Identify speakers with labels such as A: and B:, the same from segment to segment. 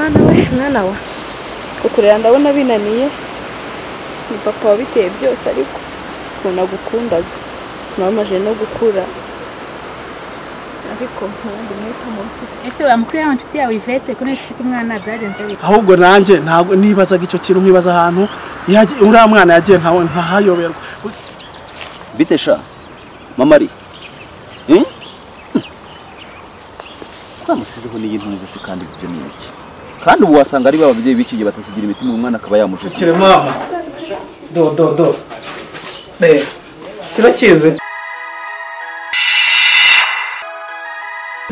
A: Mwana we, mwana wa. Kukurera ndabona binaniye. Ni papa wabiteye byose ariko nagukundaga. Namaje no gukura. Ariko ntabwo mwita mu
B: Ese wamukuru yawe inshuti yawe Yvette ko nari mfite umwana byagenze bite?
C: Ahubwo nanjye ntabwo nibazaga icyo kintu nkibaza ahantu uriya mwana yagiye nkawe nkahayoberwa.
D: Bite sha mama ari twamusizeho n'iyi ntuza se kandi ibyo ni iki? Kandi ubu wasanga ari bababyeyi b'iki gihe batakigira imitima umwana akaba yamujugunya.
C: Kire mama do do do kirakize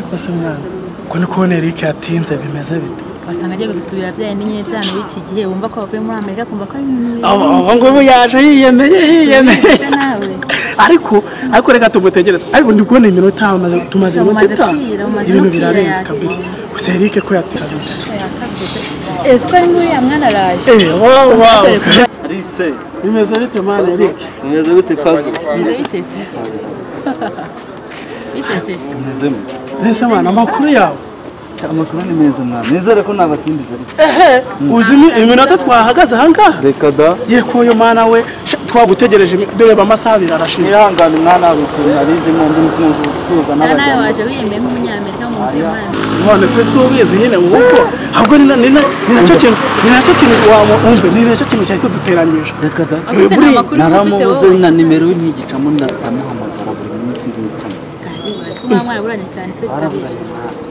C: kose mwana ko ni kubona Eric yatinze bimeze bite?
B: Wasanga agiye gutubira byaye n'inyezano b'iki gihe wumva ko bavuye muri Amerika kumva ko
C: abo ngubu yaje yiyemeye ariko reka tumutegereze ariko ndi kubona iminota tumaze iminota ibintu birarenze kabisa. Gusa Eric ko yatinze
B: ese ko ari nguriya mwana araje.
C: Wow wow
D: Alice
C: bimeze bite mwana Eric?
D: Bimeze bite pazo?
B: Bimeze bite se? Bite se?
D: Bimeze mute?
C: Ese mwana amakuru yawe?
D: Amakuru ni meza mwana. Nizere ko nabatindije ariko.
C: Ehe, uzi iminota twahagaze aha ngaha?
D: Reka da.
C: Yeko yo mwana we twagutegereje dore amasaha abiri arashize.
D: Ihangane mwana wawe narize mu ndi muzi gutuza n'abajyana.
B: Nawe waje wiyemeye nk'umunyamerika mu mwana.
C: None se si ubizi nyine nguko ahubwo ni nacyo kintu wumve ni nacyo kintu cyahita duteranyije.
D: Reka da. Naramubuze na nimero ntigicamo ndamuhamagara buri minsi ngicamo.
B: Mwaraburanye cyane se
D: baraburanye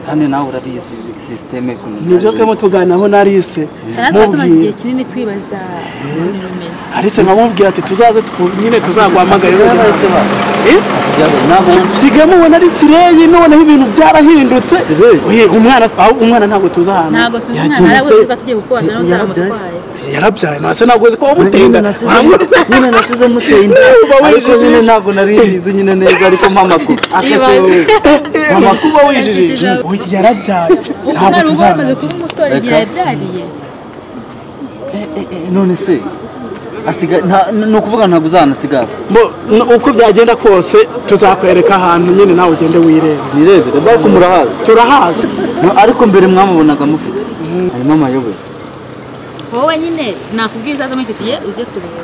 D: kandi nawe urabizi systeme kuno
C: nibyo twemo tuganiraho na Alice
B: mubwiye igihe kinini twibaza
C: Alice nkamubwira ati tuzaze nyine tuzaguhamagara sigamo ubona ari sireyi noneho ibintu byarahindutse. Umwana ntabwo tuzi ahantu
B: ntabwo tuzi umwana arabuze tugiye gukubaka nawe utaramutwaye
C: yarabyaye nase ntabwo uzi ko wamutenda
D: nyine nasize muteye inda ariko nyine ntabwo nari nzi nyine neza ariko mama ko
C: mama kuba wijijije yarabyaye
B: ntabwo tuzi kuba umusore igihe yabyariye.
D: None se asiga ni ukuvuga ntabwo uzanasigara
C: uko byagenda kose tuzakwereka ahantu nyine nawe ugende wirebe
D: nirebere ariko murahazi
C: turahazi
D: ariko mbere mwamubonaga mufite harimo amayobera.
B: Wowe nyine nakubwiza aza muri iki gihe ujye kureba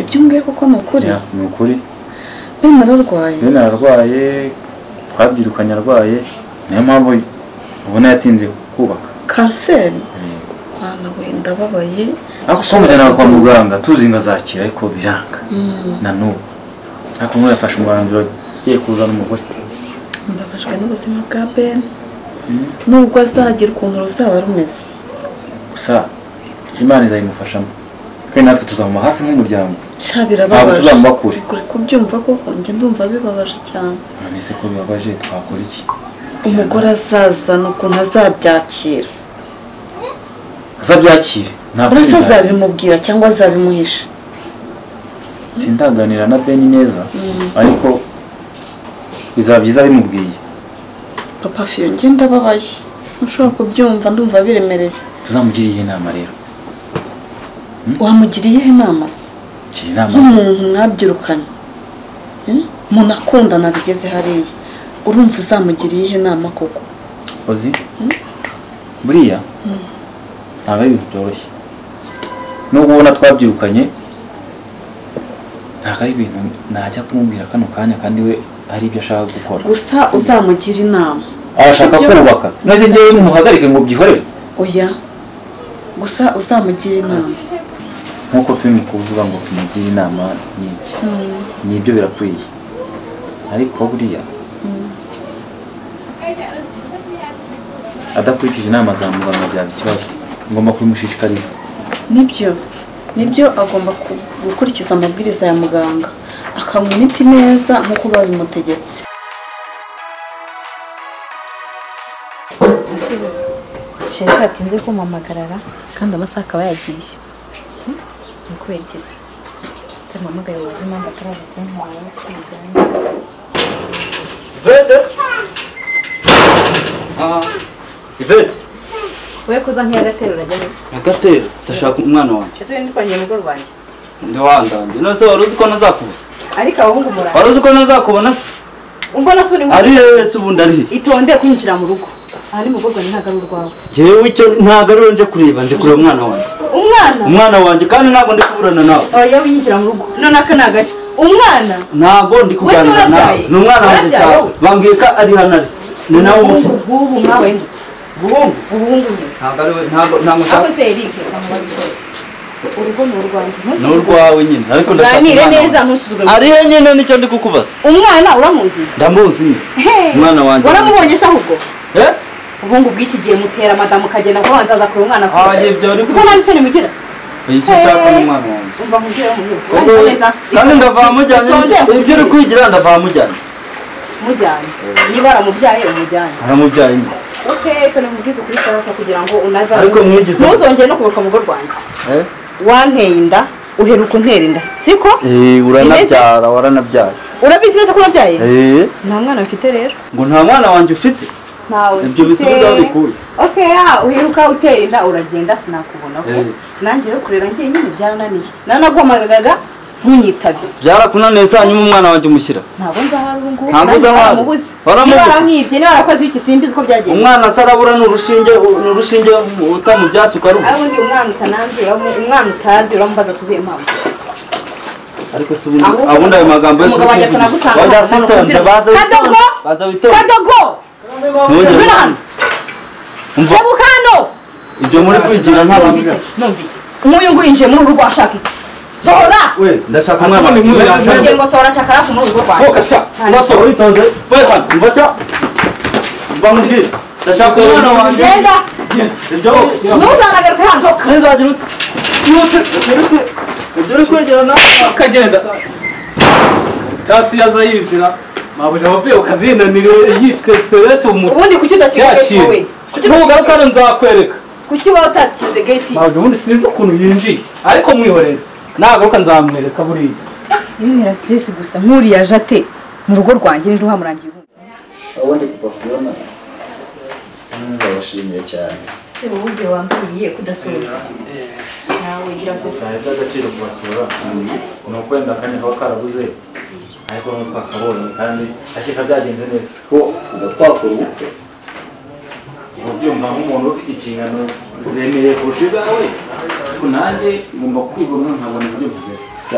E: ibyo umbwiye kuko ni ukuri.
F: Ni ukuri
E: Ben
F: ararwaye twabyirukanye arwaye niyo mpamvu ubona yatinze kubaka
E: kanseri. Mwana we ndababaye
F: ariko twamujyana kwa muganga tuzi ngo azakira ariko biranga na n'ubu ariko umwe yafashe umwanzuro agiye kuzana umugore.
E: Mbabajwe n'ubuzima bwa Ben nubwo azagira ukuntu ruzaba rumeze
F: gusa Imana izayimufashamo kandi natwe tuzamuba hafi nk'umuryango.
E: Birababaje
F: tuzamuba kure
E: kubyumva koko njye ndumva bibabaje cyane.
F: None se ko bibabaje twakora iki?
E: Umugore azazana ukuntu azabyakira
F: ntabwo
E: azabimubwira cyangwa azabimuhisha.
F: Sindaganira na Ben neza ariko bizaba byiza bimubwiye.
E: Papa Fiyo njye ndababaye ntushobora kubyumva ndumva biremereye.
F: Tuzamugiriye inama rero.
E: Wamugiriye inama se? Nk'umuntu mwabyirukanye munakundana bigeze hariya urumva uzamugiriye inama koko?
F: Ozi buriya ntabwo ari ibintu byoroshye nubwo ubona twabyirukanye ntabwo ari ibintu najya kumubwira kano kanya kandi we hari ibyo ashaka gukora.
E: Gusa uzamugira inama
F: arashaka kubaka none njyewe mumuhagarike ngo byihorere.
E: Oya gusa uzamugira inama
F: nkuko turi mu kuvuga ngo tumugire inama n'iki nibyo birakwiye ariko buriya adakurikije inama za muganga byaba ikibazo. Ngomba kubimushishikariza.
E: Nibyo agomba gukurikiza amabwiriza ya muganga akanywa imiti neza nkuko babimutegetse.
B: Sheri atinze kumpamagarara kandi amasaha akaba yagiye. Ni kubera iki? Ndamuhamagaye uzi impamvu ataraza kuntwara kwiga.
D: Ivete! Ivete!
B: Wowe kuza nk'iyagatero urajya he?
D: Agatero? Ndashaka umwana wanjye.
B: Ese ndi kwanjye mu rugo rwanjye?
D: Ndi wandanjye. None se wari uzi ko ntazakubona?
B: Ariko abahungu murara.
D: Wari uzi ko ntazakubona se?
B: Umbona se uri
D: Ari hehe se ubundi ari he?
B: Itonde kwinjira mu rugo. Aha ni mu rugo rwanjye ntabwo ari urwawe.
D: Jewe icyo ntabwo ari nje kureba, nje kureba umwana wanjye.
B: Umwana?
D: Umwana wanjye kandi ntabwo ndi kuburana nawe.
B: Oya winjira mu rugo. None aka ni agashya. Umwana?
D: Ntabwo ndi kuganira nawe. Ni umwana wanjye cyane. Bambwiye ko ari hano ari. Ni nawe umufite.
B: Ubu mwabaye mute?
D: Ubuhungu?
B: Ubuhungu.
D: Ntabwo ari we, ntabwo nshaka.
B: Ako se Eric, urugo ni urwanjye.
D: Ni urwawe nyine, ariko ndashaka
B: uganire neza ntusuzugure.
D: Ariyo nyine nicyo ndi kukubaza.
B: Umwana uramuzi?
D: Ndamuzi. Umwana wanjye.
B: Waramubonye se ahubwo?
D: Eh?
B: Ubuhungu bw'iki gihe mutera madamu kagenda ko banza aza kureba umwana.
D: Ah, ibyo ari
B: kuko nta n'isoni mugira.
D: Iki cyapa n'umwana wanjye.
B: Umva nkubwire muhungu.
D: Kandi ndava mujyanye. Ibyo uri kwigira ndava mujyanye.
B: Mujyanye. Niba aramubyaye umujyanye.
D: Aramubyaye.
B: Okay, kana mubwize kuri sasa kugira ngo unava.
D: Ariko mwigize.
B: Ntuzongere no kugaruka mu rugo rwanjye.
D: Eh?
B: Wanteye inda, uheruka untera inda. Siko?
D: Eh, uranabyara, waranabyara.
B: Urabizi neza ko nabyaye?
D: Eh.
B: Nta mwana mfite rero.
D: Ngo nta mwana wanjye ufite?
B: Ntawe.
D: Ibyo bisubizo bikuye.
B: Okay, ah, uheruka utera inda uragenda sinakubona ko. Nanjye rero kurera ngiye nyine byarananiye. Nanaguhamagaraga ntunyitabe.
D: Byarakunaniye se hanyuma umwana wanjye umushyira?
B: Ntabwo nzahari ubu ngubu.
D: Ntabwo uzahari.
B: Waramubuze. Waramwibye, niba warakoze iki simbizi uko byagenze.
D: Umwana atarabura ni urushinge, ni urushinge uta mu byatsi ukarubura.
B: Aho undi umwana utananzi, umwana utazi uramubaza kuziye impamvu.
D: Ariko se ubundi abundi ayo magambo yose
B: umugabo wanjye atanagusanga.
D: Kadogo! Baza witonde.
B: Kadogo!
D: Ntugere
B: hano.
D: Umva.
B: Kebuka hano.
D: Ibyo muri kwigira nta bantu.
B: Numva iki? Nk'uyu nguyu yinjiye muri uru rugo ashaka iki? Sohora!
D: We, ndashaka umwana wanjye.
B: Ngiye ngo sohora nshaka muri uru rugo rwanjye.
D: Sohoka sha. Sohoka witonze. We, umva sha. Umva nkubwire. Ndashaka umwana wanjye.
B: Genda.
D: Ibyo
B: ntuzanagaruke hano.
D: Ntuzagira uti. Ibyo uri kwegera nawe
C: akagenda. Tasi yaza yinjira. Mabuja wavuye ukazinanira yitwe stress umuntu.
B: Ubundi kuki udakinze gate wowe?
C: Nugaruka hano nzakwereka.
B: Kuki wowe utakinze gate?
C: Mabuja ubundi sinzi ukuntu yinjiye. Ariko mwihorere. Nagaruka nzamwereka buriya.
B: Nintera stress gusa nkuriya jate mu rugo rwanjye ndi uhamurangiye.
G: Ubundi kuva Fiona ndabashimiye cyane.
B: Se wowe wambwiye kudasoza. Nawe gira ko
F: cyane by'agaciro kubasura. Ni ukwenda akanya kaba karabuze. Ariko twakabonye kandi akeka byagenze neza.
G: Ko uba twakora ubukwe.
F: Ubyumva nk'umuntu ufite inshingano zemereye kurusha izawe. Ariko nanjye ngomba kwigomwa nkabona ibyo mvuze.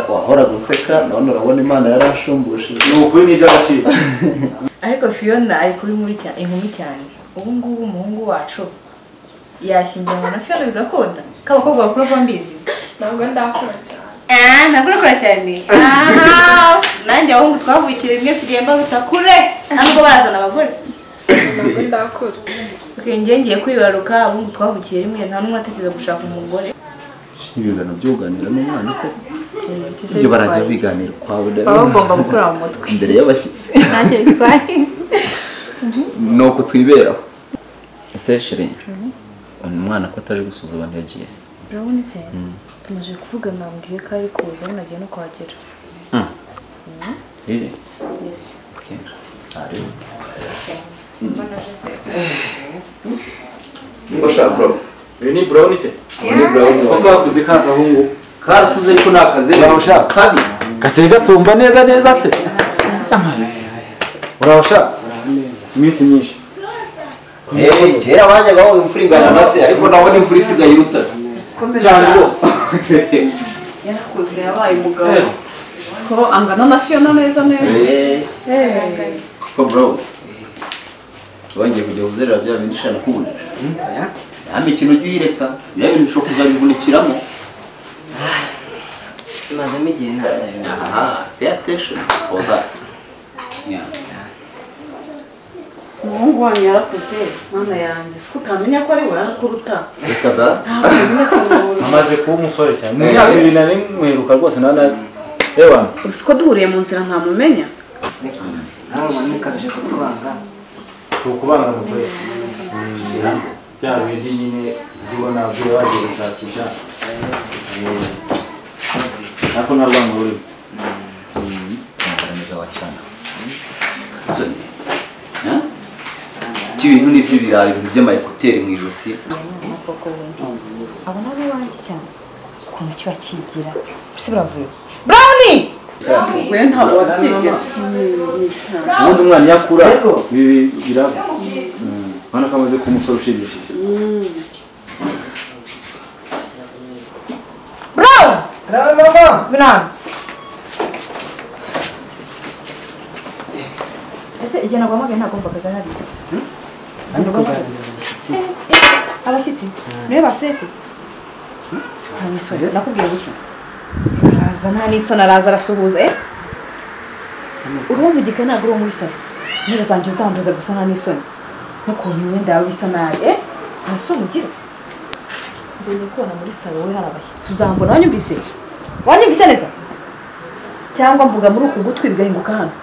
G: Wahoraga useka none urabona Imana yarashumbushe.
F: Ni ukuri ni iby'agaciro.
B: Ariko Fiona ari kuba inkumi cyane. Ubu ngubu umuhungu wacu yashyingiranwa na Fiona bigakunda. K'abakobwa bakuru ko mbizi.
E: Ntabwo ndakura cyane.
B: Ah, ntabwo urakura cyane. Aha, nanjye abahungu twavukiye rimwe sigaye mbaruta kure. Ntabwo barazana abagore.
E: Ntabwo ndakura.
B: Okay, njye ngiye kwibaruka abahungu twavukiye rimwe nta n'umwe atekereza gushaka umugore.
G: Ibingano byo kuganira n'umwana ko ibyo barajya biganira ukwawe
B: baba bagomba gukura mu mutwe
G: imbere y'abashyitsi
B: ntacyo bitwaye
G: nuko twiberaho. Ese chérie, umwana ko ataje gusuza abantu yagiye?
B: Urabona se tumaze kuvugana mbwiye ko ari kuza nagiye no kuhagera.
G: Really?
B: Yes.
G: Okay. Ari.
F: Ngo sha bro. Uyu ni brown se?
G: Ni brown.
F: Ko kakuze kagahungu.
D: Karakuze ariko nakaze.
F: Urabasha
D: kabi.
F: Gasigaye gasumba neza neza se. Urabasha? Iminsi myinshi.
G: Kera bajyaga bavuga imfura ingana na se ariko nabona imfura isigaye iruta se.
C: Cyane rwose.
E: Yarakuze yabaye umugabo. Ko angana na Fiona neza neza.
G: Ko bro. Wongeye kujya uzerera bya bindi shana kubuze. Ya mikino ujye uyireka, bya bintu ushobora kuzabivunikiramo.
H: Mazemo igihe nta.
G: Aha, pay attention for that. Yeah.
E: Umuhungu wanyu yarakuze mwana yanjye siko utamenya ko ari we arakuruta.
G: Reka da.
F: Amaze kuba umusore cyane. Mu myaka 21 mwiruka rwose na ewa.
E: Siko duhuriye mu nzira ntamumenya.
H: Nawe mwikabije kutubanga.
F: Si ukubanga musore. Bya bindi nyine ubona byo wagiye gushakisha. Ariko nta rwango rurimo.
G: Neza wacana. Soni. Ibintu ni by'ibirayi ibintu by'amayekuteri mu ijosi.
B: Abona ari wanjye cyane. Ukuntu kiba kigira. Ese buravuye. Brownie!
E: We ntabwo wabyigeze.
F: Ubundi umwana yakura ibi biraba. Urabona ko amaze kuba umusore ushimishije.
B: Brown!
H: Brown mama!
B: Ngwino. Ese igihe naguhamagaye ntabwo mvaga hariya.
H: Andi kuganira abashyitsi.
B: Abashyitsi? Niwe basuye se? Nta n'isoni. Nakubwiye guki? Araza nta n'isoni, araza arasuhuza. Urumvugika ntabwo uri uwo muri salo. Intebe zanjye uzanduza gusa nta n'isoni. N'ukuntu imyenda yawe isa nabi. Nta soni ugira? Nzongera kubona muri salo wowe hari abashyitsi. Uzambona wanyumvise? Wanyumvise neza? Cyangwa mvuga muri uku gutwi bigahinguka hano.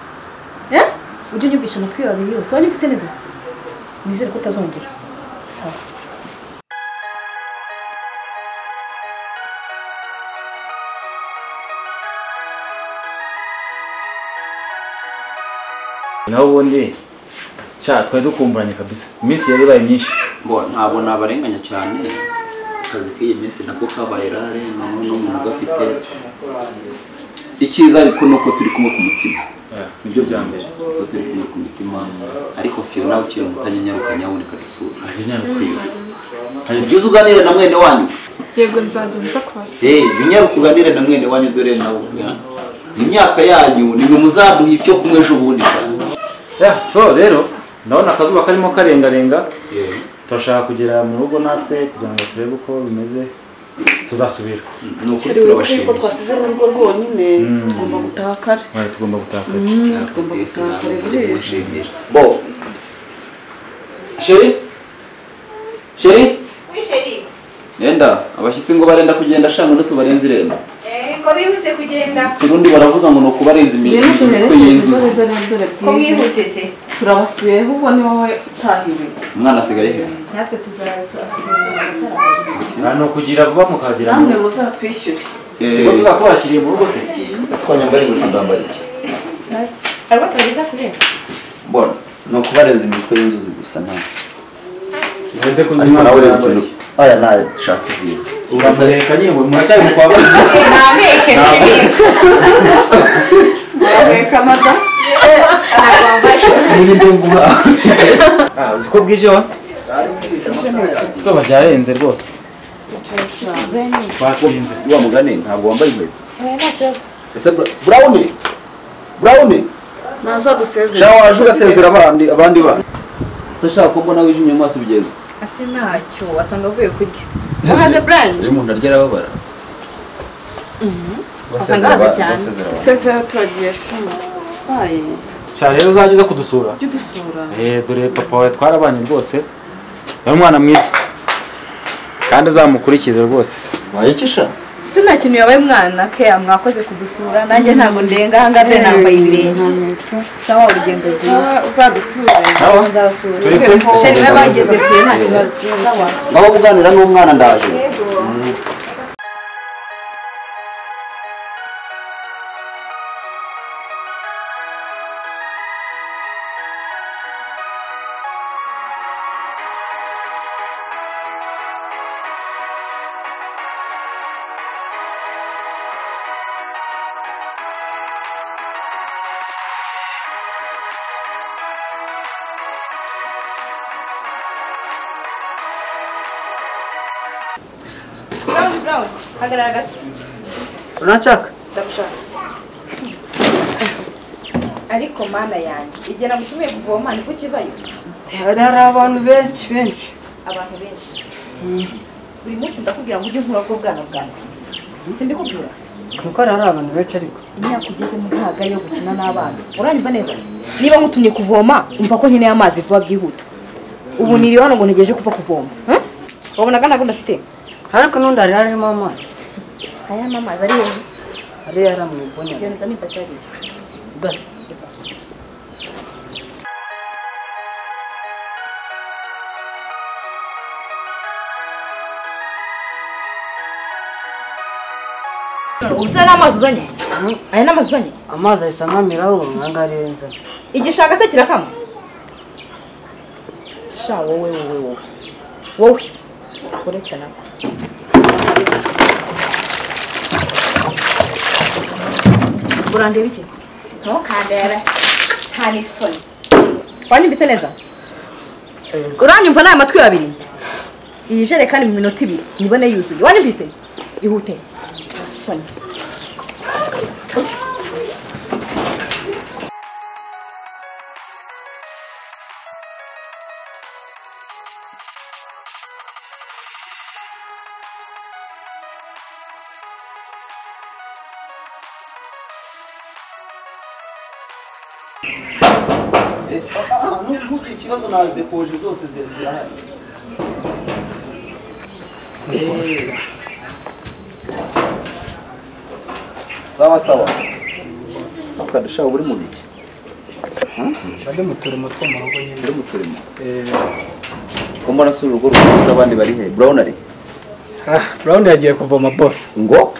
B: Ujye unyumvisha amatwi yawe abiri yose. Wanyumvise neza? Nizere ko utazongera. Sawa.
F: Naho ubundi sha twari dukumburanye kabisa. Iminsi yari ibaye myinshi.
G: Bo ntabwo nabarenganya cyane. Akazi k'iyi minsi nako kabaye rare, noneho n'umuntu ugafite. Icyiza ariko nuko turi kumwe ku mutima.
F: Nibyo bya mbere.
G: Ko turi kumwe ku mutima, ariko Fiona ukiri mutanyanyaruka nyaboneka dusura. Ujye uganire na mwene wanyu.
E: Yego nzajya nza kubasura.
G: Binyaruka uganire na mwene wanyu dore nawe. Imyaka yanyu nimwe muzaduha icyo kunywa ejo bundi.
F: So rero ndabona akazuba karimo karengarenga. Turashaka kugera mu rugo natwe kugira ngo turebe uko bimeze. Tuzasubira.
G: Ni ukuri turabashimiye.
E: Kuko twasize n'urugo rwonyine tugomba gutaha kare.
F: Tugomba gutaha kare.
E: Tugomba gutaha kare burije.
G: Bo. Chérie? Chérie?
B: Oui chérie.
G: Nenda, abashyitsi ngo barenda kugenda shanga no tubarenze irembo.
B: Ko bihuse kugenda.
G: Kirundi baravuga ngo nuko barenze imitwe y'inzuzi.
B: Ko mwihuse se?
E: Turabasuye ahubwo ni wowe utahiwe.
G: Umwana asigaye he?
B: Natwe tuzaza.
F: Hano kugira vuba mukagira.
E: Namwe muzatwishyure.
F: Ubwo tuzakubakiriye mu rugo se?
G: Twanyambari ngo ndambara iki?
B: Ariko tugeza kure.
G: Bona, no kubarenza imitwe y'inzuzi gusa nta.
F: Ngeze kuzimana nawe.
G: Aya na shaka iziye.
F: Uramureka nyine muracyari mu kwa bane.
B: Nameke
E: Nameke mada.
F: Ni ndonguha. Uzi ko bwije wa? Izuba ryarenze rwose. Twatinze.
G: Wa mugani ntabwo wambaye inkweto. Ese Brown? Brown?
E: Naza gusezera.
G: Shawa waje ugasezera abandi bana. Ndashaka ko mbona wijimye amaso bigeze.
B: Ase ntacyo wasanga avuye kurya. Uhaze Brian?
G: Iyo umuntu arya arababara.
B: Wasanga ahaze cyane.
E: Sezera turagiye shima. Baye.
F: Sha rero uzajya uza kudusura.
E: Ujye udusura.
F: Dore papa wawe twarabanye rwose. Yari umwana mwiza. Kandi uzamukurikize rwose.
G: Wayikisha?
A: Se nta kintu yabaye umwana ke mwakoze kudusura nanjye ntago ndenga aha ngaha nambaye ibirenge. Sawa urugendo rwiza.
E: Uzadusure.
A: Nzasura. Sheri we bageze kure nta kibazo. Sawa.
G: Ngaho kuganira n'umwana ndaje.
A: Brown, hagarara gato.
H: Uranshaka?
A: Ndagushaka. Ariko mana yanjye, igihe nagutumiye kuvoma niko ukivayo?
H: Hari abantu benshi benshi.
A: Abantu benshi. Buri munsi ndakubwira ngo ujye unkura ko bwana bwanjye. Simbikubwira.
H: Kuko hari abantu benshi ariko.
B: Imyaka ugezemo ntabwo ari iyo gukina n'abana. Uranyumva neza? Niba nkutumye kuvoma, umva ko nkeneye amazi vuba byihuta. Ubu niriwe hano ngo ntegereje kuva kuvoma. Wabonaga ntabwo ndafite?
H: Ariko n'undi hari harimo amazi.
B: Aya amazi ari hehe?
H: Ari yaramwibonye.
B: Genda nifashe hariya.
H: Basi.
B: Usa n'amazi uzanye? Aya n'amazi uzanye?
H: Amazi ahise ankamiraho nkanga ariyo nzanye.
A: Igishanga se kirakama? Sha wowe wowe wowe. Wowe. Uretse nako. Urandeba iki? Ntukandebe. Nta n'isoni. Wanyumvise neza?
B: Uranyumva n'aya matwi abiri? Iyi jerekani mu minota 2 nibone yuzuye. Wanyumvise? Ihute. Soni.
D: Ntugire ikibazo na depoje zose zirahari.
G: Sawa sawa. Ukadusha uri mu biki?
C: Bari mu turimo two mu rugo nyine.
G: Bari mu turimo. Ko mbona sura urugo rw'abandi abandi bari he? Brown ari?
C: Brown yagiye kuvoma boss.
G: Ngo?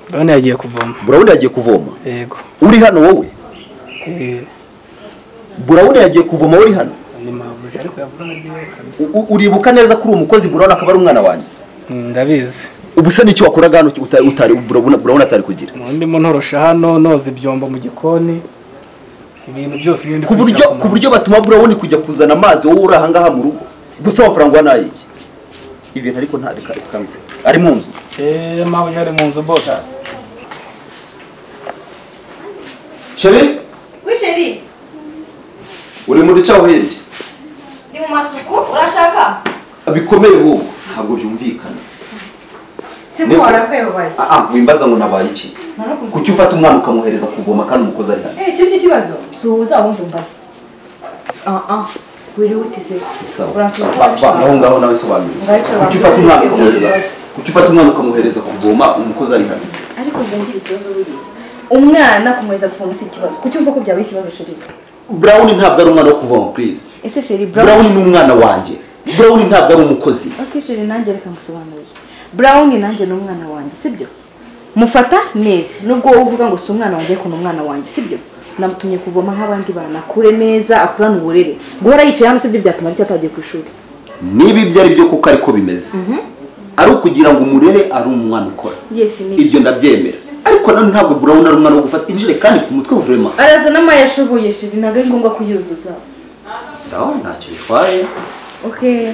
C: Brown yagiye kuvoma.
G: Brown yagiye kuvoma?
C: Yego.
G: Uri hano wowe? Brown yagiye kuvoma uri hano?
C: Ni mabuja ariko yavuga agiye kabisa.
G: Uribuka neza kuri umukozi Brown akaba ari umwana wanjye?
C: Ndabizi.
G: Ubu se n'icyo wakoraga hano utari Brown atari kugira?
C: Ndimo ntorosha hano noza ibyombo mu gikoni. Ibintu byose n'ibindi
G: ku buryo batuma Brown kujya kuzana amazi wowe uri aha ngaha mu rugo. Gusa amafaranga wanayiki? Ibintu ariko nta reka kanze. Ari mu nzu.
C: Mabuja ari mu nzu boss.
G: Chérie?
B: Oui chérie.
G: Uri muri cyaho hirya?
B: Ndi mu masuku, urashaka?
G: Bikomeye wowe, ntabwo byumvikana.
B: Siko warakayobaye.
G: Wimbaza ngo nabaye iki? Kuki ufata umwana ukamuhereza kuvoma kandi umukozi ari hano?
B: Icyo ni kibazo. Suhuza wumva mbaza. Wihute se.
G: Urasuhuza. Aho ngaho nawe sobanura. Kuki ufata umwana ukamuhereza? Kuki ufata umwana ukamuhereza kuvoma umukozi ari hano?
B: Ariko ngira ikibazo buriya. Umwana kumuhereza kuvoma si ikibazo. Kuki umva ko byaba ikibazo chérie?
G: Brown ntabwo ari umwana wo kuvoma please.
B: Ese chérie
G: Brown ni umwana wanjye. Brown ntabwo ari umukozi.
B: Okay chérie nanjye reka ngusobanurire. Brown nanjye ni umwana wanjye, sibyo? Mufata neza. Nubwo wowe uvuga ngo si umwana wanjye ariko ni umwana wanjye, sibyo? Namutumye kuvoma nk'abandi bana akure neza, akurane uburere. Guhora yicaye hano sibyo byatuma aricyo atagiye ku ishuri.
G: Niba ibyo ari byo kuko ariko bimeze. Ari ukugira ngo umurere ari umwana ukora.
B: Yes, ni.
G: Ibyo ndabyemera. Ariko none ntabwo Brown ari umwana wo gufata injerekani ku mutwe vraiment.
B: Araza n'amaye ashoboye shiri ntabwo ari ngombwa kuyuzuza.
G: Sawa ntacyo bitwaye.
B: Okay.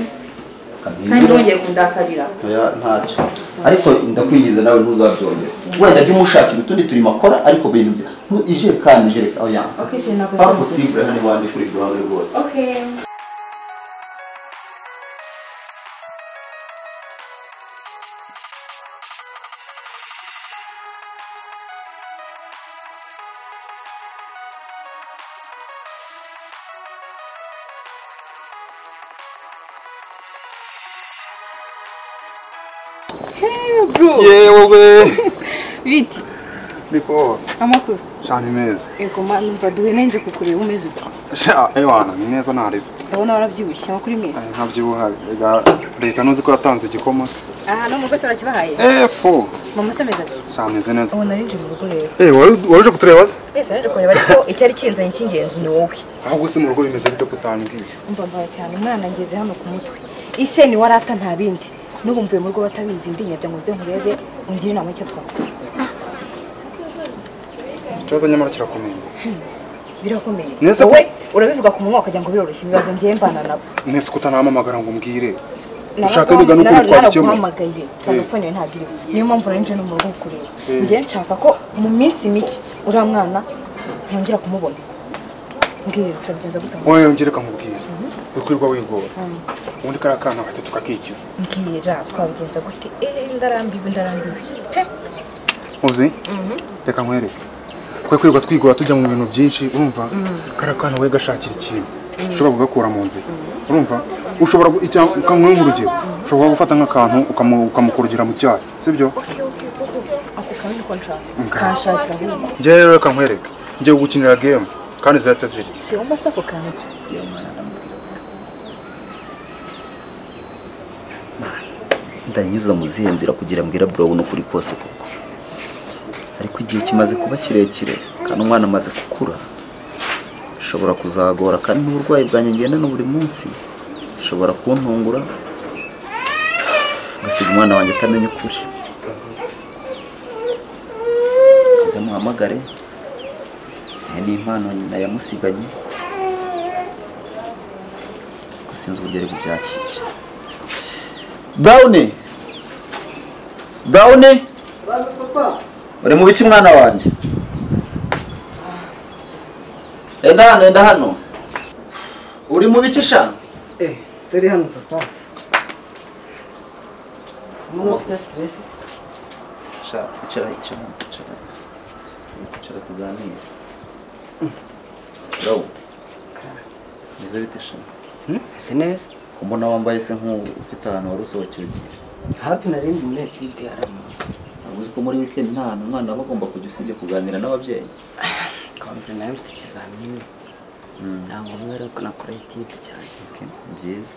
B: Kandi wongeye kundakarira.
G: Oya ntacyo. Ariko ndakwingiza nawe ntuzabyongera. Wenda jya umushakira utundi turimo akora ariko bintu bya ijerekani ijerekani oya.
B: Okay shiri ntabwo
G: pas possible hano iwanjye kuri Brown rwose.
B: Okay. Bro.
I: Yewe.
A: Biti.
I: Niko.
A: Amakuru.
I: Shani meza.
A: Ego numva duhe nenje kukureba umeze uti.
I: Sha ewana ni neza narebe.
A: Ndabona warabyibushye amakuru meza.
I: Nkabyibuha ega leta nuzi ko yatanze igikoma se.
B: Aha no mugo se urakibahaye?
I: Fo.
B: Mama se meza ati.
I: Sha meze neza.
B: Ubu narinje mu rugo rero.
I: Waruje kutureba se?
B: Yes, narije kureba ariko icyari kinzanye cy'ingenzi ni wowe.
I: Ahubwo se mu rugo bimeze bite kutambwiye?
B: Umva mbaye cyane umwana ngeze hano ku mutwe. Ise ni warata nta bindi. N'ubu mvuye mu rugo batabizi ndinyabya ngo nze nkurebe ungire inama y'icyo twakora.
I: Ikibazo nyamara kirakomeye.
B: Birakomeye. Wowe urabivuga ku munwa ukagira ngo biroroshye ibibazo ngiye mbana nabo.
I: Nese kutanamamagara ngo umbwire. Ushaka niga nuko twabikemura.
B: Naraguhamagaye telefone ntabwo iriho. Niyo mpamvu nari nje no mu rugo kureba. Ngiye nshaka ko mu minsi mike uriya mwana ntongera kumubona. Mbwira turabigenza gute?
I: Wowe ngire kamubwira. Wikwirwa wigora. Ubundi kara kana bahise tukakikiza.
B: Mbwira twabigenza gute? Ndarambiwe ndarambiwe.
I: Uzi? Reka nkwereke. Twe kwirwa twigora tujya mu bintu byinshi urumva kara kana we gashakira ikintu. Ushobora kugakura mu nzira. Urumva? Ushobora ukamwe nk'urugero. Ushobora gufata nk'akantu ukamukurgira mu cyayi, sibyo?
B: Ako kantu niko nshaka. Kanshakira.
I: Njye rero reka nkwereke. Ngiye gukinira game kandi zahita zirya.
B: Si wumva se ako kantu?
G: Ndanyuza mu zihe nzira kugira mbwira Brown ukuri kose koko. Ariko igihe kimaze kuba kirekire kandi umwana amaze gukura ushobora kuzagora kandi n'uburwayi bwanjye ngendana buri munsi ushobora kuntungura ngasiga umwana wanjye atamenya ukuri. Kaze muhamagare ni impano nyina yamusiganye. Sinzi uburyo ari bubyakire. Brown, Brown, uri mu biki mwana wanjye? Enda hano, enda hano. Uri mu biki sha?
H: Seri hano papa. Mama ufite stress?
G: Sha, icara, icara, icara. Icara tuganire. Brown. Meze bite sha?
H: Ese neza.
G: Mbona wambaye se nk'ufite ahantu wari usohokeye ugiye?
H: Hafi nari ndi muri etude haramunsi.
G: Uzi ko muri weekend nta hantu umwana aba agomba kujya usibye kuganira n'ababyeyi?
H: Kombe nawe mfite ikizamini. Nta ngombwa rero ko nakora etude cyane.
G: Ni byiza.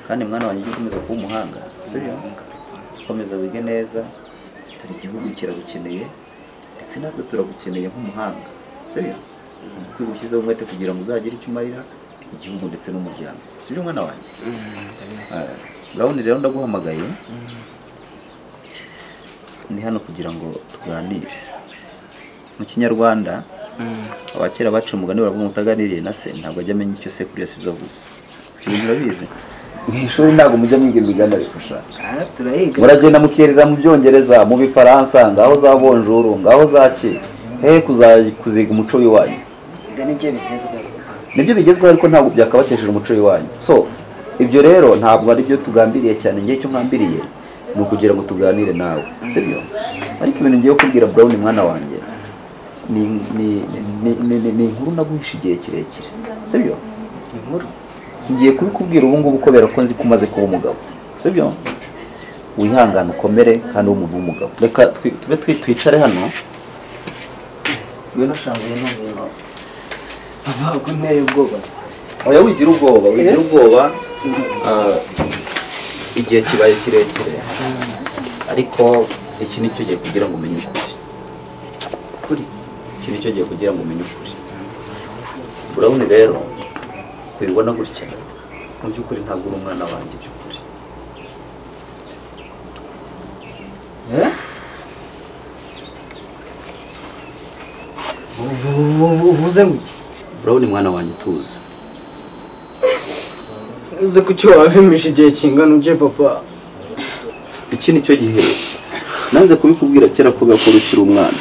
G: Kandi mwana wanjye ujye ukomeza kuba umuhanga, sibyo? Komeza wige neza, dore igihugu kiragukeneye ndetse natwe turagukeneye nk'umuhanga, sibyo? Kwiga ushyizeho umwete kugira ngo uzagire icyo umarira igihugu ndetse n'umuryango, sibyo mwana wanjye? Brown rero ndaguhamagaye ni hano kugira ngo tuganire. Mu Kinyarwanda abakera baca umugani baravuga ngo utaganiriye na se ntabwo ajya amenya icyo sekuru yasize avuze. Ibintu urabizi? Mu ishuri ntabwo mujya mwiga imigani ariko sha.
H: Turayiga.
G: Muragenda mukerera mu Byongereza, mu Bifaransa, ngaho za bonjour, ngaho za ki. Hehe kuziga umuco w'iwanyu.
H: Nibyo bigezweho.
G: Nibyo bigezweho ariko ntabwo byakabatesheje umuco w'iwanyu. So ibyo rero ntabwo ari byo tugambiriye cyane. Ngiye icyo nkambiriye ni ukugira ngo tuganire nawe, sibyo? Ariko ibintu ngiye kubwira Brown mwana wanjye ni inkuru naguhisha igihe kirekire, sibyo?
H: Inkuru
G: ngiye kubikubwira ubu ngubu kubera ko nzi ko umaze kuba umugabo, sibyo? Wihangane ukomere kandi ube umuntu w'umugabo. Reka tube twicare hano. Ngwino sha, ngwino, ngwino.
H: Ntabwo nteye ubwoba.
G: Oya wigira ubwoba, wigira ubwoba. Igihe kibaye kirekire ariko iki nicyo gihe kugira ngo umenye ukuri. Kuri iki nicyo gihe kugira ngo umenye ukuri. Brown rero kubibona gutya mu by'ukuri ntabwo uri umwana wanjye by'ukuri.
H: Uvuze ngo iki?
G: Brown mwana wanjye tuza.
H: Uzi kuki wabimisha igihe kingana uje papa?
G: Iki nicyo gihe nanze kubikubwira kera kubera ko ukiri umwana,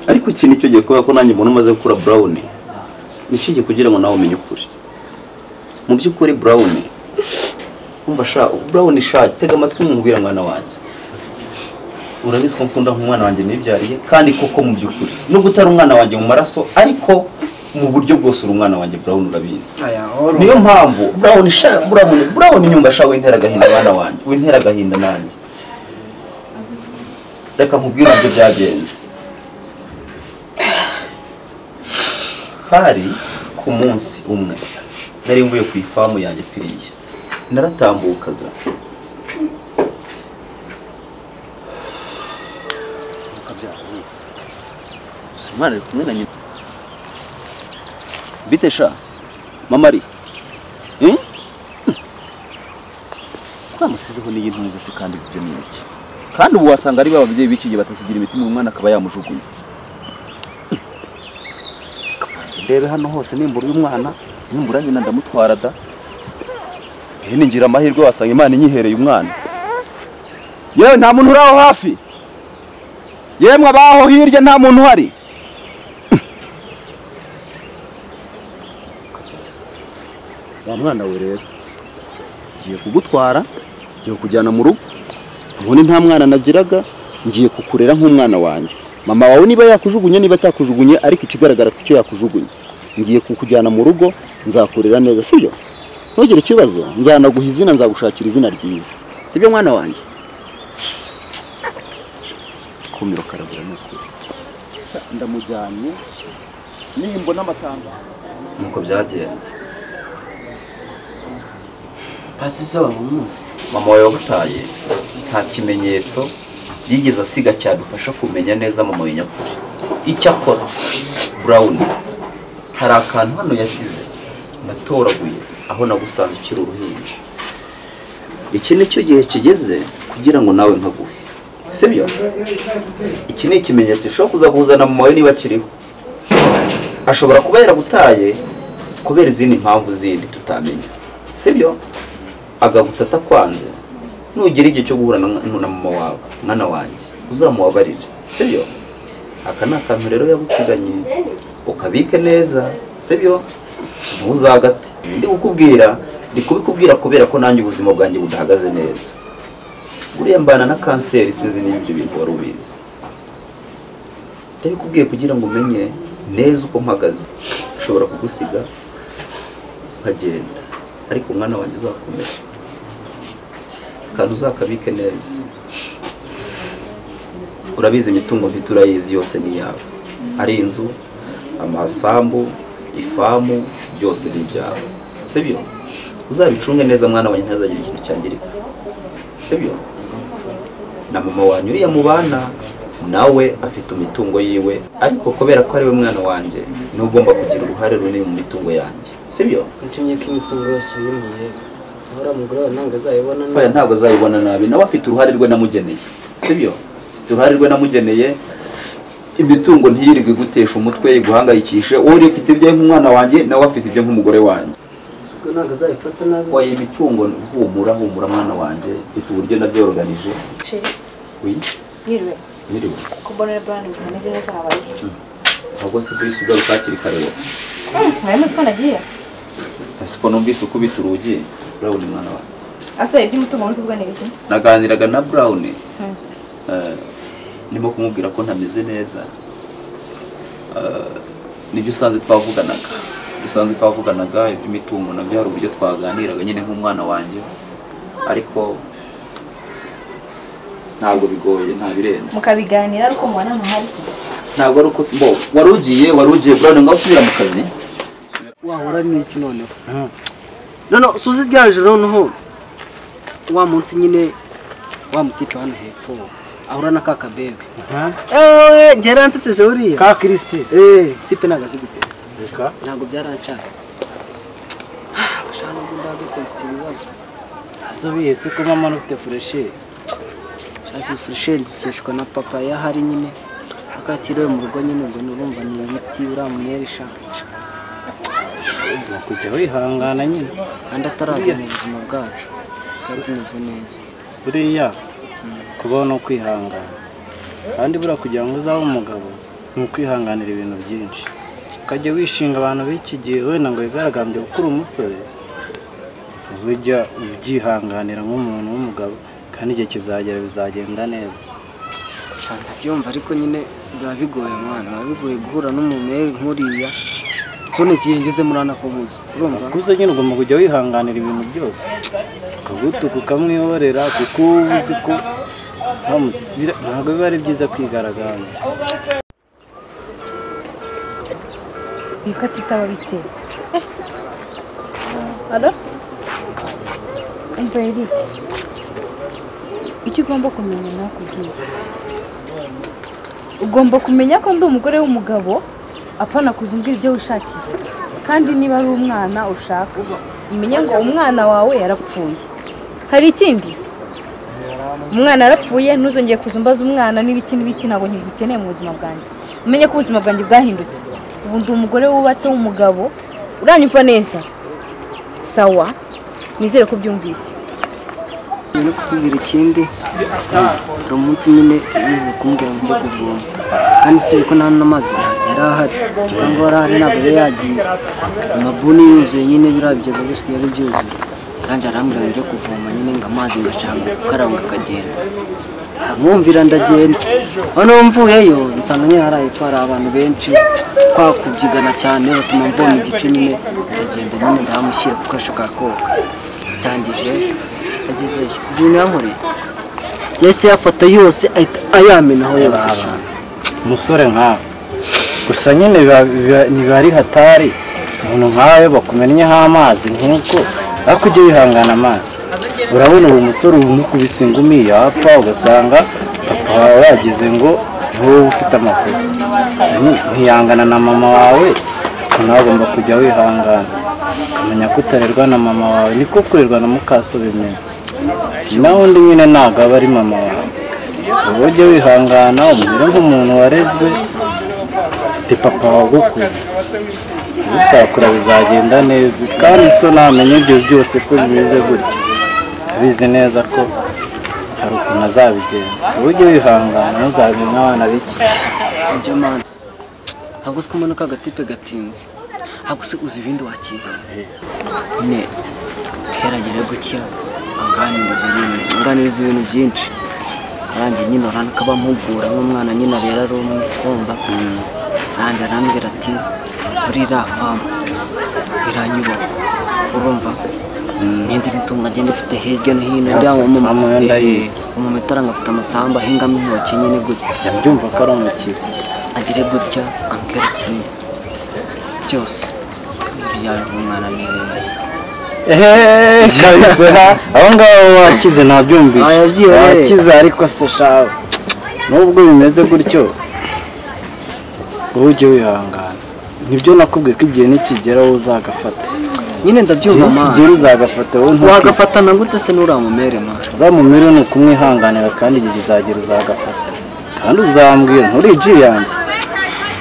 G: ariko iki nicyo gihe kubera ko nanjye umuntu umaze gukura Brown, nicyo gihe kugira ngo nawe umenye ukuri. Mu by'ukuri Brown, umva sha, Brown sha, tega amatwi nkubwira mwana wanjye. Urabizi ko nkunda nk'umwana wanjye nibyariye, kandi koko mu by'ukuri nubwo utari umwana wanjye mu maraso ariko mu buryo bwose uri umwana wanjye Brown, urabizi. Niyo mpamvu Brown sha, Brown nyumva sha, wintera agahinda mwana wanjye, wintera agahinda nanjye. Reka nkubwire uburyo byagenze. Hari ku munsi umwe nari mvuye ku ifamu yanjye piriya, naratambukaga umwana ari kumwe na nyina. Bite sha mama ari twamusizeho n'iyi ntuza se kandi ibyo ni iki? Kandi ubu wasanga ari bababyeyi b'iki gihe batakigira imitima, umwana akaba yamujugunya. Ndebe hano hose nimbura uyu mwana, nimbura nyina ndamutwara da. Ningira amahirwe wasanga Imana inyihereye umwana. Yewe nta muntu uri aho hafi. Yemwe abaho hirya nta muntu uhari. Wa mwana we rero ngiye kugutwara, ngiye kujyana mu rugo. Ubundi nta mwana nagiraga, ngiye kukurera nk'umwana wanjye. Mama wawe niba yakujugunye niba atakujugunye, ariko ikigaragara ko icyo yakujugunye. Ngiye kukujyana mu rugo, nzakurera neza, sibyo? Ntugire ikibazo, nzanaguha izina, nzagushakira izina ryiza. Sibyo mwana wanjye? Kumiro karabura n'ukuri. Ndamujyanye nimbona amatanga. Nuko byagenze. Mama wawe wagutaye nta kimenyetso yigeze asiga cyadufasha kumenya neza mama wawe nyakuri. Icyakora Brown hari akantu hano yasize natoraguye aho nagusanze ukiri uruhinja. Iki nicyo gihe kigeze kugira ngo nawe nkaguhe, sibyo? Iki ni ikimenyetso gishobora kuzaguhuza na mama wawe niba akiriho. Ashobora kuba yaragutaye kubera izindi mpamvu zindi tutamenya, Sibyo? Agagutata kwanze. Nugira igihe cyo guhura na mama wawe, mwana wanjye, uzamubabarire. Sibyo? Aka ni akantu rero yagusiganye, ukabike neza, sibyo? Ntuzagate. Ndi kukubwira, ndi kubikubwira kubera ko nanjye ubuzima bwanjye budahagaze neza. Buriya mbana na kanseri, sinzi niba ibyo bintu wari ubizi. Ndabikubwiye kugira ngo umenye neza uko mpagaze. Ushobora kugusiga nkagenda, ariko umwana wanjye uzakomera kandi uzakabike neza. Urabizi imitungo mfite urayizi yose ni iyawe, ari inzu, amasambu, ifamu, byose ni ibyawe, sibyo? Uzabicunge neza mwana wanjye, ntazagira ikintu cyangirika, sibyo? Na mama wanyu uriya mubana nawe afite imitungo yiwe, ariko kubera ko ari we mwana wanjye niwe ugomba kugira uruhare runini mu mitungo yanjye, sibyo?
H: Nshimye ko imitungo yose uyimuye, ahora mugore wawe ntabwo azayibona nabi.
G: Ntabwo azayibona nabi, nawe afite uruhare rwe namugeneye, sibyo? Uruhare rwe namugeneye, imitungo ntiyirirwe igutesha umutwe iguhangayikishe. Wowe ufite ibyo nk'umwana wanjye, nawe afite ibyo nk'umugore wanjye.
H: Ntabwo azayifata nabi.
G: Oya, imitungo humura humura mwana wanjye, mfite uburyo nabyoroganije. Oui.
B: Yiriwe.
G: Yiriwe.
B: Kumbonera brand bitameze neza habaye iki?
G: Ahubwo se kuri ugaruka hakiri kare wowe.
B: Mwari muzi ko nagiye?
G: Ese ko numvise ukubita urugi, Brown mwana wanjye.
B: Ase iby'umutungo muri kuvuga ni ibiki?
G: Naganiraga na Brown. Ndimo kumubwira ko ntameze neza. Nibyo usanze twavuganaga. Usanze twavuganaga iby'imitungo nabyo hari uburyo twaganiraga nyine nk'umwana wanjye, ariko ntabwo bigoye, nta birenze.
B: Mukabiganira ariko mubana ntahari.
G: Ntabwo ari uko bo warugiye Brown ngo usubira mu kazi.
H: Wahora n'iki noneho? None suzi ryaje noneho wa munsi nyine wa mutipe hano hepfo ahura na kaka bebe. Ngera nsekeje uriya.
C: Ka Christy.
H: Tipe nagazi gute.
C: Reka
H: ntabwo byaranshaka. Gushana ngo ndagutse mfite ibibazo.
D: Asubiye se ko mama ufite furesheri.
H: Shasi furesheri zikeshwa na papa yahari nyine. Akatiriwe mu rugo nyine ubwo nurumva ni ibiti uramuyerisha.
D: Kujya wihangana nyine
H: kandi ataraza mu buzima bwacu. Kandi tumeze neza.
D: Buriya kubaho no kwihangana, kandi buriya kugira ngo uzabe umugabo ni ukwihanganira ibintu byinshi, ukajya wishinga abantu b'iki gihe wenda ngo wigaragambye kuko uri umusore, ujya ubyihanganira nk'umuntu w'umugabo, kandi igihe kizagera bizagenda neza.
H: Ndabyumva ariko nyine biba bigoye mwana, biba bigoye guhura n'umumeri nk'uriya. Zone igihe ngeze muri anakomuzi urumva
D: kuze nyine ugomba kujya wihanganira ibintu byose, ukagutuka ukamwihorera kuko uba uzi ko ntabwo biba ari byiza kwigaragambya.
B: Bitwa tutaba bite? Alo? Umva Eric, icyo ugomba kumenya nakubwira, ugomba kumenya ko ndi umugore w'umugabo, apana kuza umbwira ibyo wishakiye. Kandi niba ari umwana ushaka, umenye ngo umwana wawe yarapfuye. Hari ikindi? Umwana yarapfuye, ntuzongeye kuza umbaza umwana n'ibiki n'ibiki, ntabwo nkigukeneye mu buzima bwanjye. Umenye ko ubuzima bwanjye bwahindutse. Ubu ndi umugore wubatse w'umugabo, uranyumva neza? Sawa, nizere ko byumvise.
H: No kukubwira ikindi, hari umunsi nyine yize kumbwira ngo njye kuvoma, kandi nsibe ko nta n'amazi yari ahari, cyangwa yari ahari ntabwo yari yagiye, amabuni yuzuye nyine biriya bigega byose byari byuzuye, kandi arambwira ngo njye kuvoma nyine ngo amazi ngashaka gukaraba ngo akagenda, nkamwumvira ndagenda. Noneho mvuyeyo nsanga nyine hari hepfo hari abantu benshi, twakubyigana cyane batuma mvoma igice nyine ndagenda nyine ndahamushyira kuko ashaka koga. Ndangije agezeyo ibintu yankoreye yahise yafata yose ahita ayamenaho yose.
D: Umusore nkawe gusa nyine biba ari hatari, umuntu nkawe bakumennyeho amazi nk'uko ariko ujye wihangana amazi. Urabona uwo musore umukubise ingumi yapfa, ugasanga papa wawe yagize ngo ni wowe ufite amakosa. Gusa ntiyangana na mama wawe, ariko nawe ugomba kujya wihangana ukamenya ko utarerwa na mama wawe, niko kurerwa na mukaso bimeze. Naho undi nyine ntabwo aba ari mama wawe. Ujye wihangana umere nk'umuntu warezwe, ufite papa wagukunda. Uzakura bizagenda neza kandi so namenye ibyo byose ko bimeze gutya abizi neza ko hari ukuntu azabigenza ujye wihangana ntuzabe nk'abana b'iki
H: ibyo mana ntabwo uzi ko umanuka agatipe gatinze ntabwo se uzi ibindi wakiga nyine keragere gutya anganiriza ibintu byinshi arangiye nyine akaba ampugura nk'umwana nyine arera ari umwe kumva arangiye arambwira ati buri iriya famu iriya nyubako urumva n'indi mitungo agenda ifite hirya no hino uriya umumetaranga afite amasambu ahingamo intoki nyine gutya
D: ndabyumva ko ari umukire
H: agire gutya ambwira ati byose ibyawe nk'umwana ni
D: kabisa aho ngaho wakize ntabyumvise wakize ariko se shawe nubwo bimeze gutyo wowe ujye wihangana nibyo nakubwiye ko igihe nikigera wowe uzagafata
H: nyine ndabyumva mama
D: igihe uzagafata wowe
H: wagafatana gute se nuramumere mama
D: uzamumere ni ukumwihanganira kandi igihe kizagera uzagafata kandi uzambwira nturi iji yanjye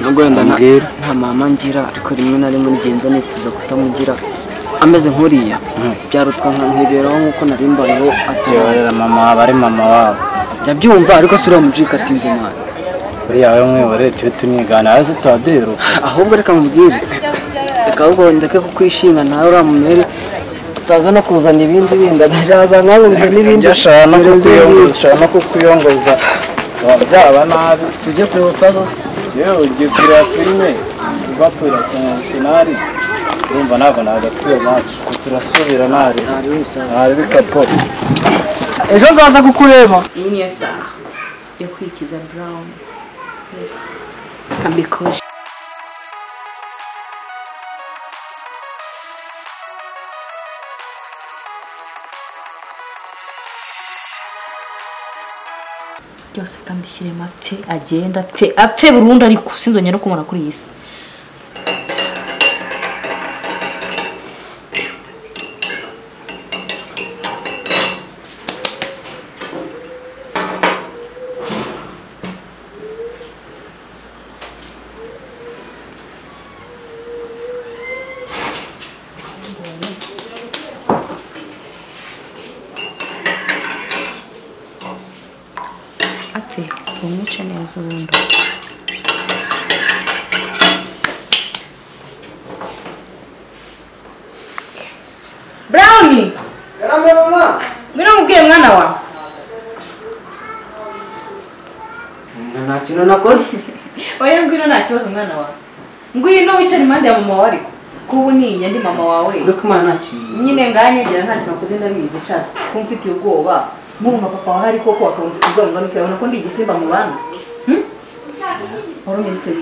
H: nubwo wenda nta mama ngira ariko rimwe na rimwe ngenza nifuza kutamugira ameze nk'uriya byarutwa nkiberaho nk'uko nari mbayeho
D: atarera mama aba ari mama wabo
H: ndabyumva ariko si uriya mujika atinze mwana
D: uriya we mwihorere tube tunigana hasi tuba duheruka
H: ahubwo reka mubwire reka ahubwo ndeke kukwishima nawe uriya mumere utaza no kuzana ibindi bindi adajaza nkabuze n'ibindi
D: ashobora no kukuyongoza ashobora no kukuyongoza byaba nabi
H: si ujye kureba utazo
D: yewe ugiye kureba filime bapfira cyane finali urumva ntabwo nagapfuye maci turasubira ntari ntari bikapo
H: ejo nzaza kukureba
A: iyi niyo saha yo kwikiza Brown kambikore byose kambishyiremo apfe agenda apfe apfe burundu ariko sinzongera no kumubona kuri iyi si apfe tumwice neza ubundi Brownie
H: Karame mama
A: ngwino mubwire mwana wa
H: nta kintu nakoze
A: oya ngwino nta kibazo mwana wa ngwino wicare impande ya mama wawe ariko kubu niya ndi mama wawe nyine nganyegera nta kintu nakoze ndabizi cara ko mfitiye ubwoba nk'ubu nka papa wawe ariko ko wakamufite ubwoba ngano ukabona ko ndi igisimba mu bana wari umeze ute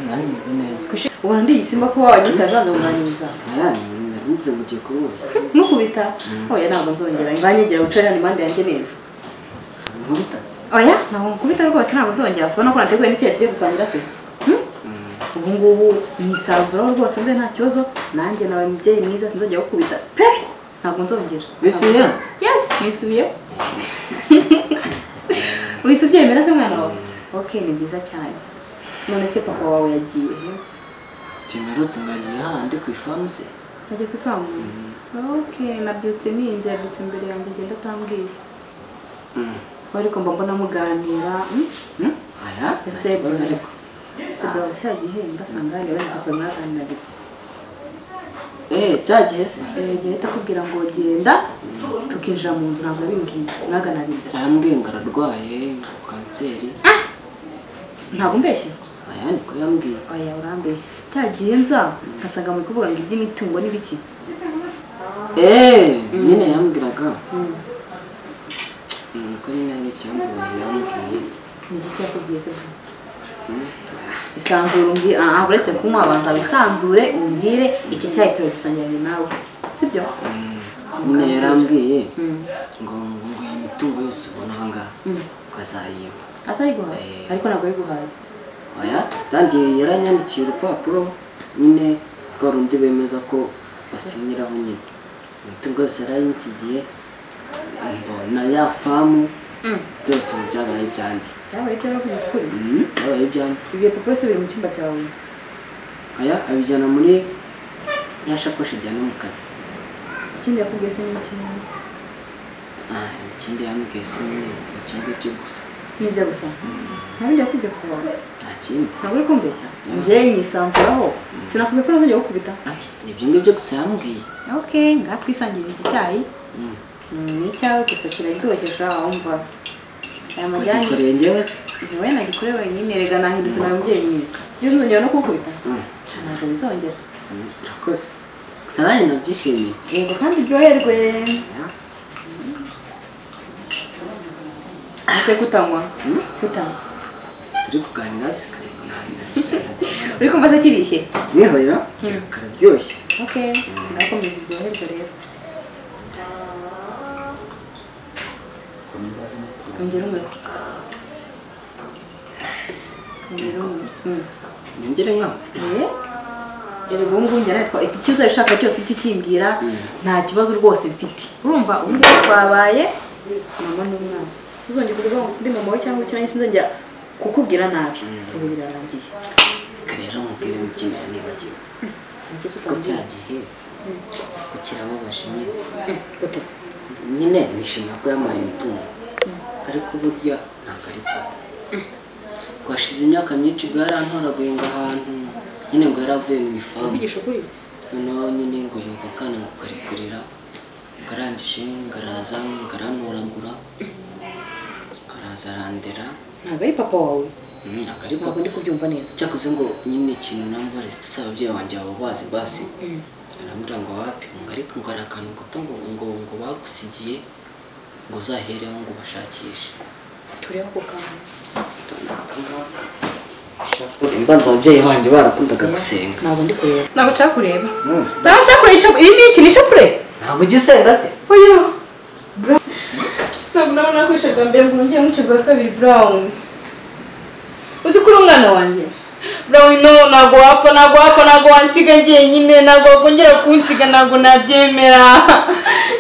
H: nari meze neza
A: ubona ndi igisimba ko wagitajanze kunaniza
H: narinze ngo ugiye kubona
A: nukubita oya ntabwo nzongera nganyegera wicare hano impande yanjye neza
H: nkubita
A: oya ntabwo nkubita rwose ntabwo nzongera ubona ko nateguye n'ikintu tugiye gusangira se ubu ngubu nisanzuraho rwose mbe nta kibazo nanjye nawe mubyeyi mwiza sinzongera gukubita pe ntabwo nzongera
H: bisubiye
A: yes bisubiye wihise ubyemera se mwana wawe ok ni byiza cyane none se papa wawe yagiye he
H: timerutse ngo agiye hahandi ku ifamu se
A: ajya ku ifamu ok nabyutse ninze yabyutse imbere yanjye agenda atambwiye ariko mba mbona muganira
H: aya
A: ese
H: ariko
A: ese bro cya gihe mbasanga hano wenda papa mwaganiraga iki
H: cya gihe se
A: igihe akubwira ngo genda tukinjira mu nzu ntabwo yabimbwiye mwaganiraga iki
H: yambwiye ngo ararwaye kanseri
A: ntabwo umbeshye
H: aya niko yambwiye
A: oya urambeshye cya gihe nza nkasanga muri kuvuga ngo iby'imitungo n'ibiki
H: nyine yambwiraga niko nyine hari icyambuye yambwiye
A: ni iki cyakubwiye se isanzure umbwire aha uretse kunywa abanza wisanzure umbwire iki cyayi turagisangiranye nawe sibyo
H: nyine yarambwiye ngo ngo iyi mitungo yose ubona aha ngaha ukazayiba
A: azayiguha ariko ntabwo yayiguhaye
H: oya tangiye yaranyandikiye urupapuro nyine rwa rundi bemeza ko basinyiraho nyine imitungo yose yarayinsigiye mbona ya famu byose ubu byabaye ibyanjye
A: byabaye ibyawe ukuri
H: byabaye ibyanjye
A: ibyo papuro se biri mu cyumba cyawe
H: aya abijyana muri Ya shakoshi ijyana mu kazi.
A: Ikindi yakubwiye se ni iki?
H: Ikindi yambwiye se ni icyo ngicyo gusa.
A: Nibyo gusa. Nta bindi yakubwiye kuba?
H: Nta kindi.
A: Ntabwo uri kumbeshya? Njye nyisanzuraho. Sinakubwiye ko ntazongera gukubita.
H: Ibyo ngibyo gusa yambwiye.
A: Okay, ngaha twisangire iki cyayi. Ni icyawe gusa kiraryoshye sha wumva. Aya majyani.
H: Wagikoreye njyewe se?
A: Wowe nagikoreye wenyine rega nahindutse nawe mubyeyi mwiza. Iyo uzongera no kunkubita? Ntabwo bizongera.
H: Urakoze. Gusa nanjye nabyishimiye.
A: Yego kandi uryoherwe. Ese kutanywa? Kutanywa.
H: Turi kuganira se
A: Uri kumva se kibishye?
H: Nihoya kararyoshye.
A: Okay, ngakomeza uryoherwe rero. Ongera umwe. Ongera umwe.
H: Nongere nkaho?
A: Erega ubu ngubu njye nawe icyo uzabishaka cyose ujye ukimbwira nta kibazo rwose mfite. Urumva ubu ngubu twabaye mama n'umwana. Sinzongera kuvuga ngo sindi mama we cyangwa iki nanjye sinzongera kukubwira nabi. Ubu birarangiye.
H: Rero mubwire n'ikintu nibagiwe. Ko cya gihe ko kirababaje nyine. Nyine nishimira ko yampaye imitungo ariko burya ntabwo ari papa. Twashize imyaka myinshi ubwo yarantoraguye ngo ahantu nyine ngo yaravuye mu ifamu. Noneho nyine ngo yumva akana ngo karikurira karangije ngaraza ngarantoragura karaza arandera.
A: Ntabwo ari papa wawe?
H: Ntabwo ari papa.
A: Ntabwo ndi kubyumva neza.
H: Cyakoze ngo nyine ikintu nambare se ababyeyi banjye baba bazi basi. Arambwira ngo wapi ngo ariko ngo hari akantu gato ngo ngo ngo bagusigiye ngo uzahereho ngo ubashakishe.
A: Turebe ako kantu.
H: Aka ngaka. Imbanza ababyeyi banjye barakundaga gusenga.
A: Ntabwo ndi kureba. Ntabwo nshaka kureba. Ntabwo nshaka kureba iyi ni iki ni ishapure?
H: Ntabwo ujya usenga se?
A: Oya. Ntabwo nabona nakoresha bwa mbere ngo nongere nkuce bwa kabiri Brown. Uzi ko uri umwana wanjye? Brown no ntabwo wapfa ntabwo wapfa ntabwo wansiga njyenyine ntabwo wakongera kunsiga ntabwo nabyemera.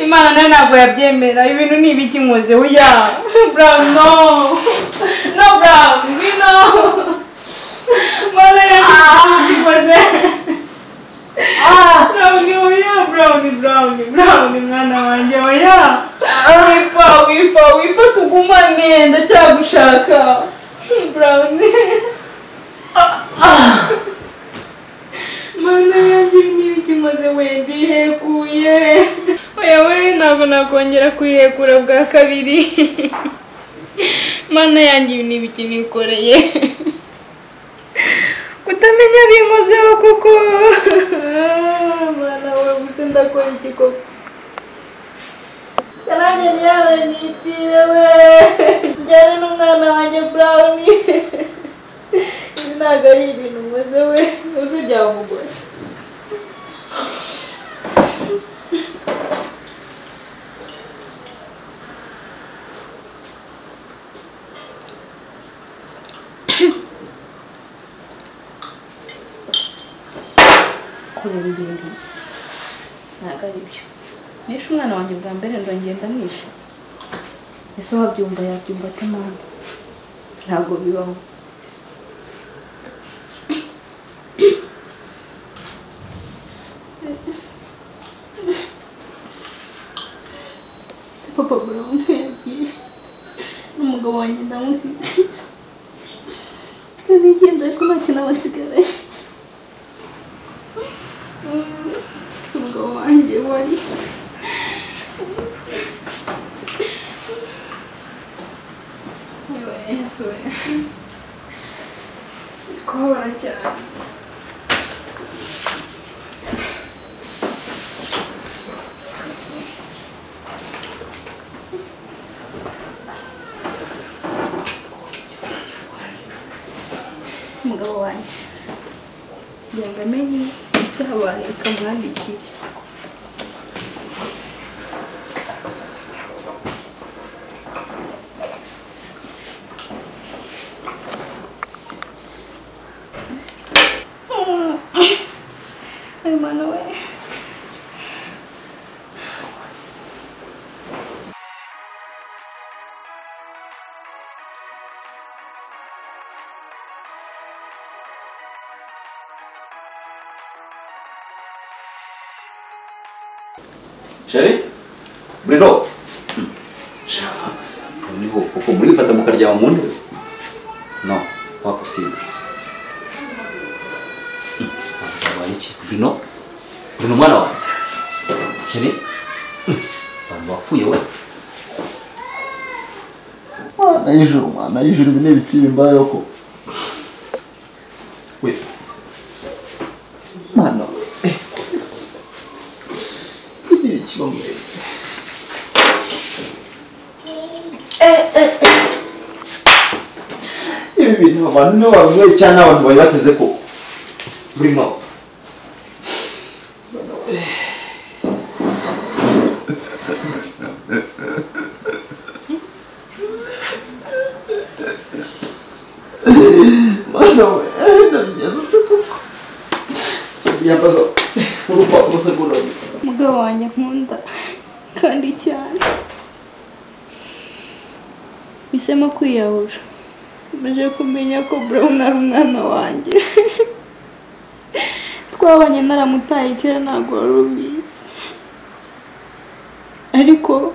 A: Imana nayo ntabwo yabyemera ibintu ni ibiki nkoze oya. Brown no. No Brown ngwino. Mana yanjye nkoze. Brown oya Brown Brown Brown mwana wanjye oya. Wipfa wipfa wipfa tugumane ndacyagushaka. Brown. Mana yanjye ni ibiki nkoze we ndihekuye. Oya we ntabwo nakongera kwihekura bwa kabiri. Mana yanjye ibi ni ibiki nikoreye. Kutamenya binkozeho kuko. Mana we gusa ndakora iki koko. Nanjye ryawe nipfire we. Njyane n'umwana wanjye Brown. Ibi ntabwo ari ibintu nkoze we. Uzi byaba umugore. Kureba ibintu ntabwo ari byo. Nishe umwana wanjye bwa mbere ndongera ndamwishe. Ese wabyumva yabyumva ate mama? Ntabwo bibaho. Se papa Brown yagiye n'umugabo wanjye ndamusize. Nigenda ariko nta kintu abasigaranye. Umugabo wanjye wari Yesu we kubabara cyane. Umugabo wanjye kugira ngo amenye icyabaye akamwandikira. Ay, mano, we.
G: Chéri Bruno. Noneho kuko murifata mukaryama mu ntebe. No, pas possible. Wabaye iki? Bruno? Bruno mwana wanjye. Chéri? Abantu bapfuye we. Mwana y'ijuru, mwana y'ijuru ibi ni ibiki bimbayeho ko. We. Mwana we. Ibi ni ibiki bambaye. Ibi bintu abantu nibo babinyweye cyangwa abantu bari bateze ko. Bruno. Mwana we. Mwana we, ndabigenza ute koko? Yambaza urupapuro se rw'ururabyo.
J: Mugabo wanjye nkunda kandi cyane bisemo kwiyahura. Maze kumenya ko Brown ari umwana wanjye. Twabanye naramutaye kera ntabwo wari ubizi, ariko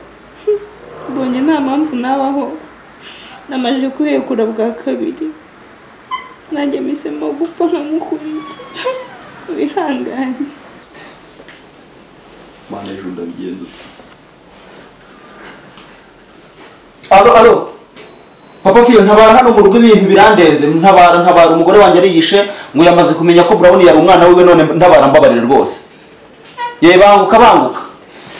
J: mbonye nta mpamvu nabaho. Namaze kwiyekura bwa kabiri, nanjye mpisemo gupfa nkamukurikira. Wihangane.
G: Mwana y'ijuru ndabigenza ute? Alo alo. Papa Fiyo ntabara hano mu rugo ibintu birandenze, ntabara umugore wanjye ariyishe ngo yamaze kumenya ko Brown yari umwana wiwe, none ntabara mbabarira rwose. Ye banguka banguka.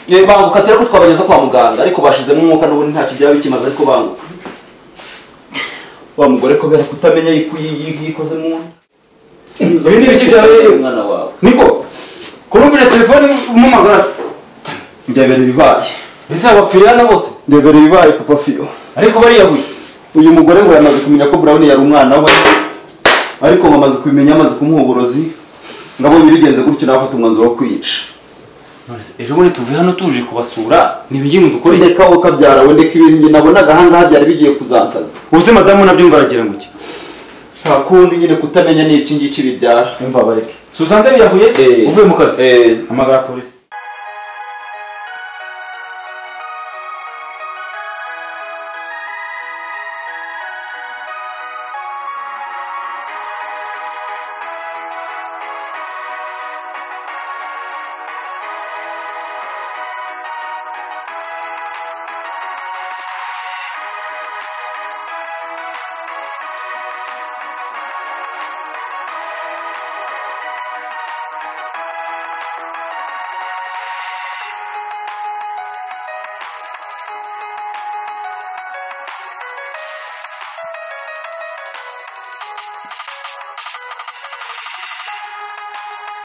G: Ye banguka tera ko twabageza kwa muganga ariko bashizemo umwuka n'ubundi ntacyo byaba bikimaze ariko banguka. Wa mugore ko bera kutamenya yikoze mu
F: ibindi biki byawe
G: umwana wawe.
F: Niko kurumvira telefone umumagara
G: ndebera ibibaye.
F: Bizabapfira na bose.
G: Ndebera ibibaye Papa Fiyo.
F: Ariko bariyahuye.
G: Uyu mugore ngo yamaze kumenya ko Brown yari umwana we, ariko bamaze kubimenya amaze kumuha uburozi, ngabonye bigenze gutyo nawe afata umwanzuro wo kwica.
F: Ejo bundi tuvuye hano tuje kubasura nibigini dukore.
G: Ndeka wowe kabyara we, ndeka ibintu nabonaga ahangaha byari bigiye kuzansaza.
F: Uzi madamu nabyumva aragira ngo iki?
G: Nta kundi nyine kutamenya ni iki ngiki bibyara.
F: Umva bareke. Suzanne yahuye uvuye mu kazi. Hamagara polisi.